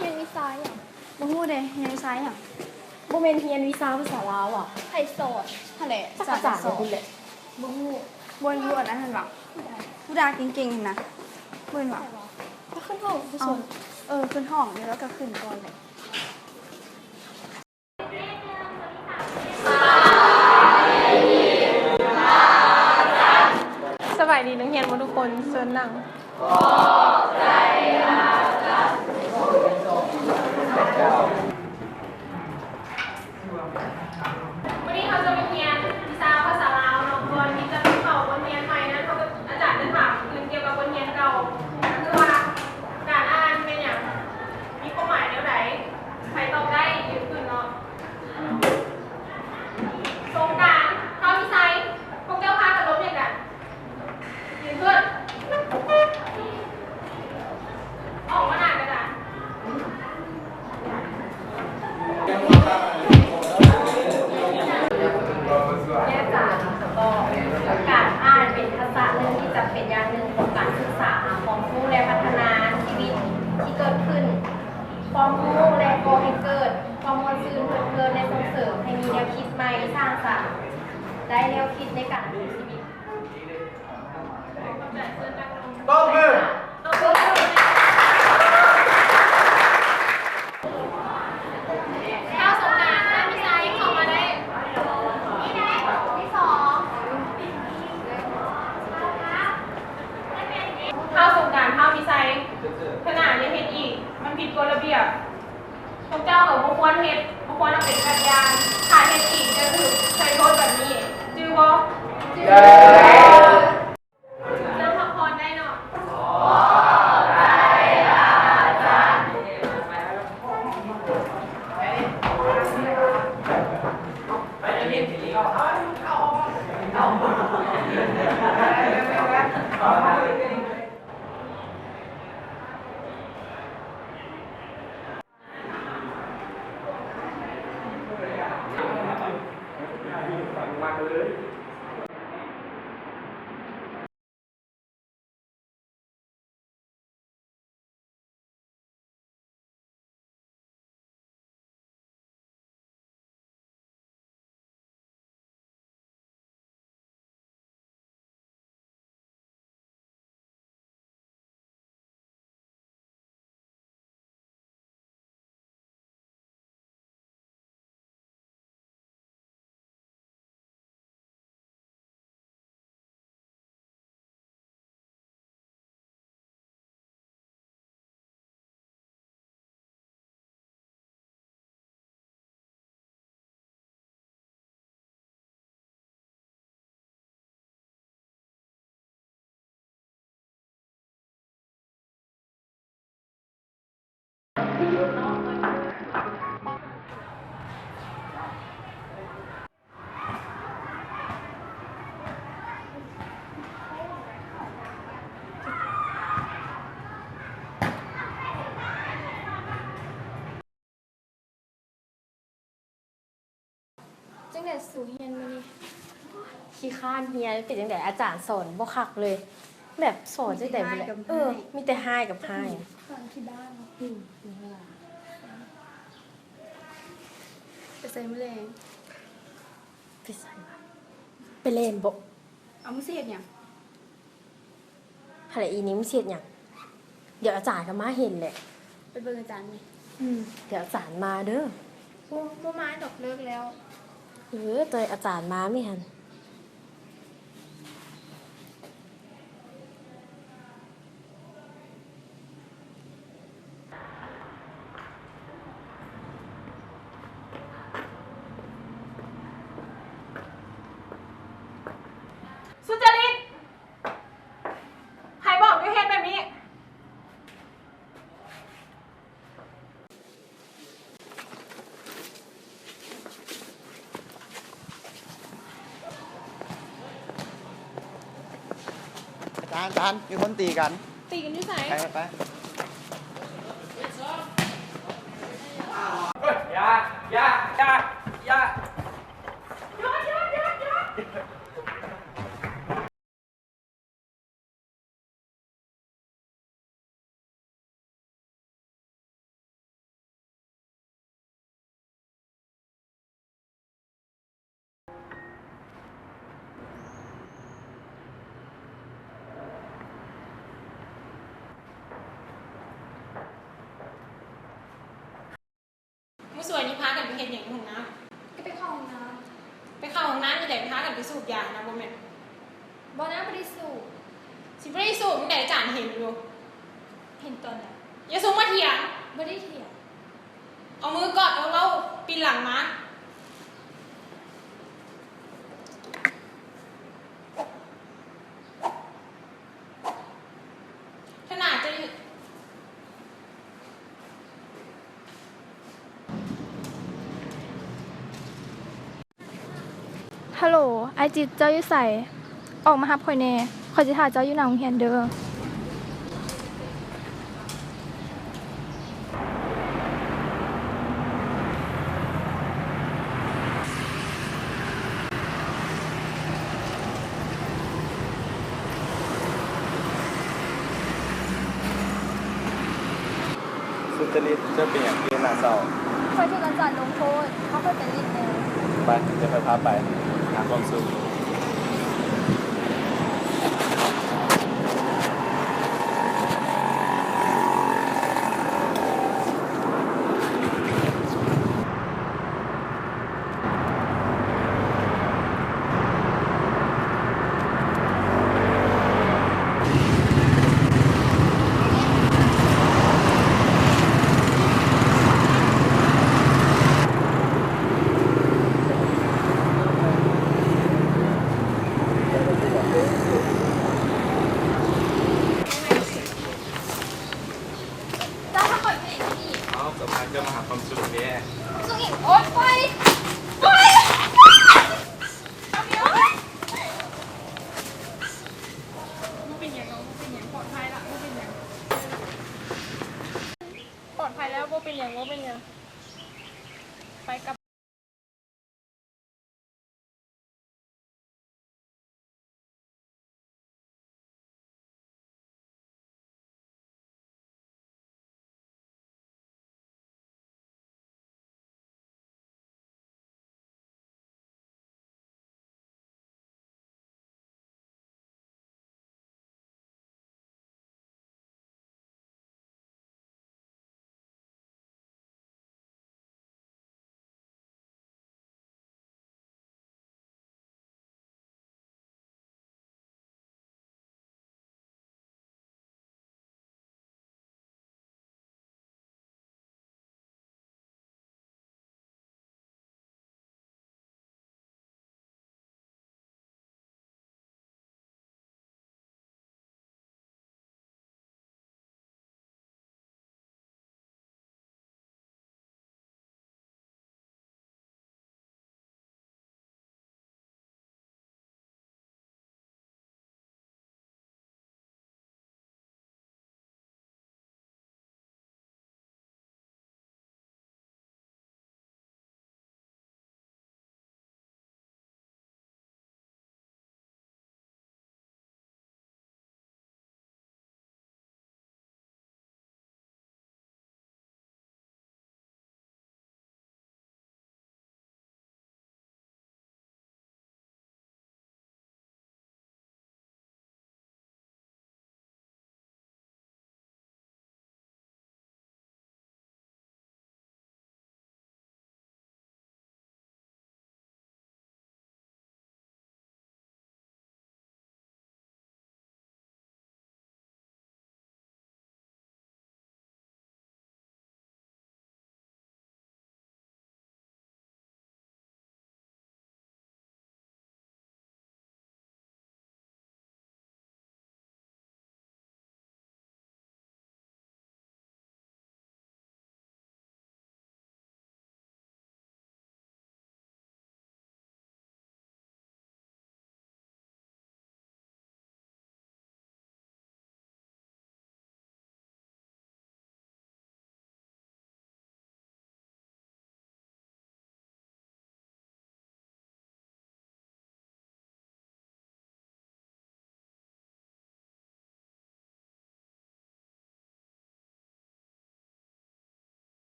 ຮຽນວິຊາຫຍັງ? ບໍ່ຮູ້ເດ້ ຮຽນວິຊາຫຍັງ? ບໍ່ແມ່ນຮຽນວິຊາພາສາລາວຫວາ? ໃຜສອນ? ຫັ້ນແຫຼະ ຈັກອາຈານຢູ່ພຸ້ນແຫຼະ. ບໍ່ຮູ້. ບໍ່ຮູ້ອັນນັ້ນຫັ້ນຫວາ? ຜູ້ດາເກັ່ງໆຫັ້ນນະ. ເບິ່ງຫວາ? ໃຜຫວາ? ໄປຂຶ້ນຫ້ອງ ໄປສອນ. ເອີ ຂຶ້ນຫ້ອງ ແລ້ວກໍຂຶ້ນກ່ອນເລີຍ. ສະບາຍດີນັກຮຽນໝົດທຸກຄົນ ເຊີນນັ່ງ. ມື້ນີ້ເຮົາຈະໄປຮຽນວິຊາພາສາລາວເນາະ. ກ່ອນທີ່ຈະໄປເຂົ້າບົດຮຽນໃໝ່ນັ້ນ ເຮົາກໍ ອາຈານຈະຖາມຄືນກ່ຽວກັບບົດຮຽນເກົ່າ ກໍຄືວ່າ ການອ່ານແມ່ນຫຍັງ? ມີຄວາມໝາຍແນວໃດ? ໃຜຕອບໄດ້ຢືນຂຶ້ນເນາະ. ສົງການ ທ້າວມີໄຊ ພວກເຈົ້າພາກັນລົມຫຍັງກັນ? ຢືນຂຶ້ນ. ອອກມາໜ້າກະດານ. ແມ່ຈານ ການອ່ານເປັນທັກສະໜຶ່ງທີ່ຈຳເປັນຢ່າງໜຶ່ງຂອງການສຶກສາຫາຄວາມຮູ້ ແລະ ພັດທະນາຊີວິດທີ່ເກີດຂຶ້ນ. ຄວາມຮູ້ ແລະ ກໍ່ໃຫ້ເກີດຄວາມມ່ວນຊື່ນ, ເພີດເພີນ ແລະ ສົ່ງເສີມໃຫ້ມີແນວຄິດໃໝ່ສ້າງສັນ ໄດ້ແນວຄິດໃນການດຳລົງຊີວິດ. ຕົບມື. ທ້າວສົງການ ທ້າວມີໄຊ ເຂົ້າມາໄດ້. ທ້າວສົງການ ທ້າວມີໄຊ ເທື່ອໜ້າຢ່າເຮັດອີກ ມັນຜິດກົດລະບຽບ. ພວກເຈົ້າກໍບໍ່ຄວນເຮັດ, ບໍ່ຄວນເອົາເປັນແບບຢ່າງ. ຖ້າເຮັດອີກຈະຖືກໃສ່ໂທດແບບນີ້, ຈື່ບໍ່? ຈື່. ເຊີນພັກຜ່ອນໄດ້ເນາະ. ຈັ່ງໃດສູຮຽນມື້ນີ້? ຂີ້ຄ້ານຮຽນ. ເປັນຈັ່ງໃດ? ອາຈານສອນບໍ່ຄັກເລີຍ, ແບບສອນຈັ່ງໃດບໍ່ແຫຼະ. ມີແຕ່ຮ້າຍກັບຮ້າຍ. ເອີ ມີແຕ່ຮ້າຍກັບຮ້າຍ. ສອນຂີ້ບ້າເນາະ. ອືມ ໄປໃສມື້ແລງ? ໄປໃສວະ? ໄປເລ່ນບໍ? ເອົາ ມຶງຊິເຮັດຫຍັງ? ຫັ້ນແຫຼະ ອີນີ້ ມຶງຊິເຮັດຫຍັງ? ດຽວອາຈານກໍມາເຫັນແຫຼະ. ໄປເບິ່ງອາຈານແດ່. ອືມ ດຽວອາຈານມາເດີ. ໂອ້ ບໍ່ມາດອກ ເລີກແລ້ວ. ເອີ ຕອນອາຈານມາແມ່ຫັ້ນ. ສຸຈະລິດ! ໃຜບອກໃຫ້ເຮັດແບບນີ້? ອາຈານ ອາຈານ ມີຄົນຕີກັນ. ຕີກັນຢູ່ໃສ? ໄປ ໄປ ໄປ. ຢ່າ ຢ່າ ຢ່າ ຢ່າ. ເຮັດຫຍັງຢູ່ຫ້ອງນ້ຳ? ກໍໄປເຂົ້າຫ້ອງນ້ຳ. ໄປເຂົ້າຫ້ອງນ້ຳຈັ່ງໃດ? ພາກັນໄປສູບຢານະ ບໍ່ແມ່ນ? ບໍ່ນະ, ບໍ່ໄດ້ສູບ. ຊິບໍ່ໄດ້ສູບຈັ່ງໃດ? ອາຈານເຫັນຢູ່. ເຫັນຕອນໃດ? ຢ່າຊຸມມາຖຽງ. ບໍ່ໄດ້ຖຽງ. ເອົາມືກອດ ແລ້ວເວົ້າປິ່ນຫຼັງມາ. ຂະໜາດເຈົ້າຢູ່ ຮັລໂຫຼ ອ້າຍຈິດ, ເຈົ້າຢູ່ໃສ? ອອກມາຮັບຂ້ອຍແດ່, ຂ້ອຍຊິຖ້າເຈົ້າຢູ່ໜ້າໂຮງຮຽນເດີ້. ສຸຈະລິດ, ເຈົ້າເປັນຫຍັງຄືເຮັດໜ້າເສົ້າ? ຂ້ອຍຖືກອາຈານລົງໂທດ, ພາຂ້ອຍໄປຫຼິ້ນແດ່. ໄປ, ດຽວຂ້ອຍພາໄປຫາຄວາມສຸກ. ເຈົ້າພາຂ້ອຍໄປຫຍັງນີ້? ເອົ້າ, ກໍພາເຈົ້າມາຫາຄວາມສຸກແດ່. ຄວາມສຸກຫຍັງ? ໂອ໊ຍ ໄປ ໄປ ເອົາໄປ ໂອ໊ຍ. ບໍ່ເປັນຫຍັງດອກ, ບໍ່ເປັນຫຍັງ, ປອດໄພລະ, ບໍ່ເປັນຫຍັງ. ປອດໄພແລ້ວ, ບໍ່ເປັນຫຍັງ, ບໍ່ເປັນຫຍັງ. ໄປກັບ